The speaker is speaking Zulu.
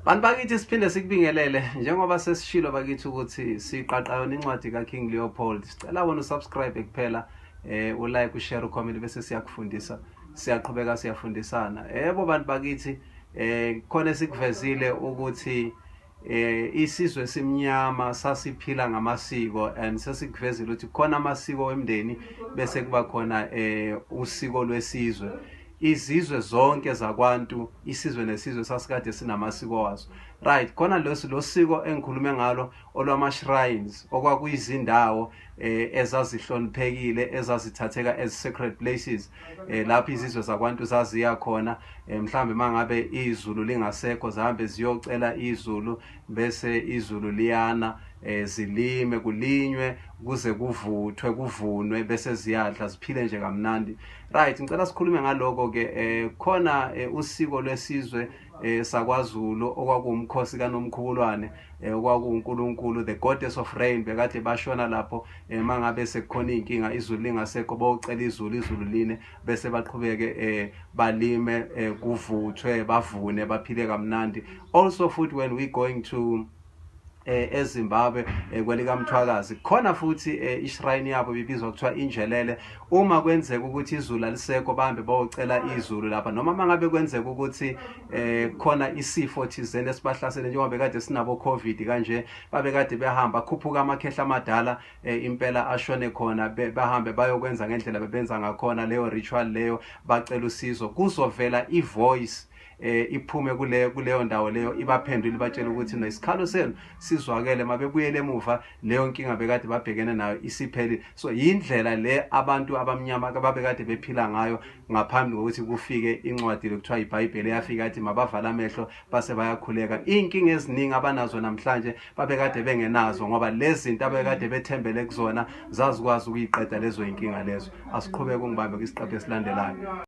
Bantu bakithi, siphinde sikubingelele njengoba sesishilo bakithi ukuthi siqaqa yona incwadi kaKing Leopold. Sicela wena usubscribe kuphela, ulike, ushare, ucomment, bese siyakufundisa, siyaqhubeka siyafundisana. Yebo bantu bakithi, khona esikuvezile ukuthi isizwe simnyama sasiphila ngamasiko, and sesikuvezile ukuthi khona amasiko wemndeni, bese kuba khona usiko lwesizwe. Izizwe zonke zakwantu, isizwe nesizwe sasikade sinamasiko waso, right? Khona lo siko engikhulume ngalo olwama shrines, okwakuyizindawo ezazihloniphekile, ezazithatheka as sacred places, lapho izizwe zakwantu zaziya khona. Mhlambe mangabe izulu lingasekho, zihambe ziyocela izulu, bese izulu liyana, zilime, kulinywe kuze kuvuthwe, kuvunwe, bese ziyadla, ziphile nje kamnandi, right? Ngicela sikhulume ngaloko ke. Khona usiko lwesizwe sakwaZulu, okwakuwumkhosi kaNomkhubulwane, okwakuwuNkulunkulu, the goddess of rain. Bekade bashona lapho mangabe sekukhona inkinga, izulu lingasekho, bocela izulu, izulu line, bese baqhubeke balime, kuvuthwe, bavune, baphile kamnandi. Also futhi when we going to eZimbabwe, kwelikaMthwakazi, khona futhi ishrine yabo bibizwa kuthiwa Injelele. Uma kwenzeka ukuthi izulu alisekho, bahambe bayocela izulu lapha, noma mangabe kwenzeka ukuthi khona isifo thizeni esibahlasele, njengoba bekade sinabo COVID kanje, babekade behamba, khuphuka amakhehla amadala impela ashone khona, bahambe bayokwenza ngendlela bebenza ngakhona leyo ritual leyo, bacela usizo, kuzovela ivoice iphume kuleyo ndawo leyo, ibaphendule, ibatshela ukuthi no, isikhalo senu sizwakele. Mabebuyele emuva, leyo nkinga bekade babhekene nayo isiphelile. So yindlela le abantu abamnyama babekade bephila ngayo ngaphambi kokuthi kufike incwadi lokuthiwa iBhayibheli, eyafika yathi mabavala amehlo base bayakhuleka. Iy'nkinga eziningi abanazo namhlanje babekade bengenazo, ngoba lezi zinto abekade bethembele kuzona zazikwazi ukuyiqeda lezo y'nkinga lezo. Asiqhubeke, ungibambe kwisiqephu esilandelayo.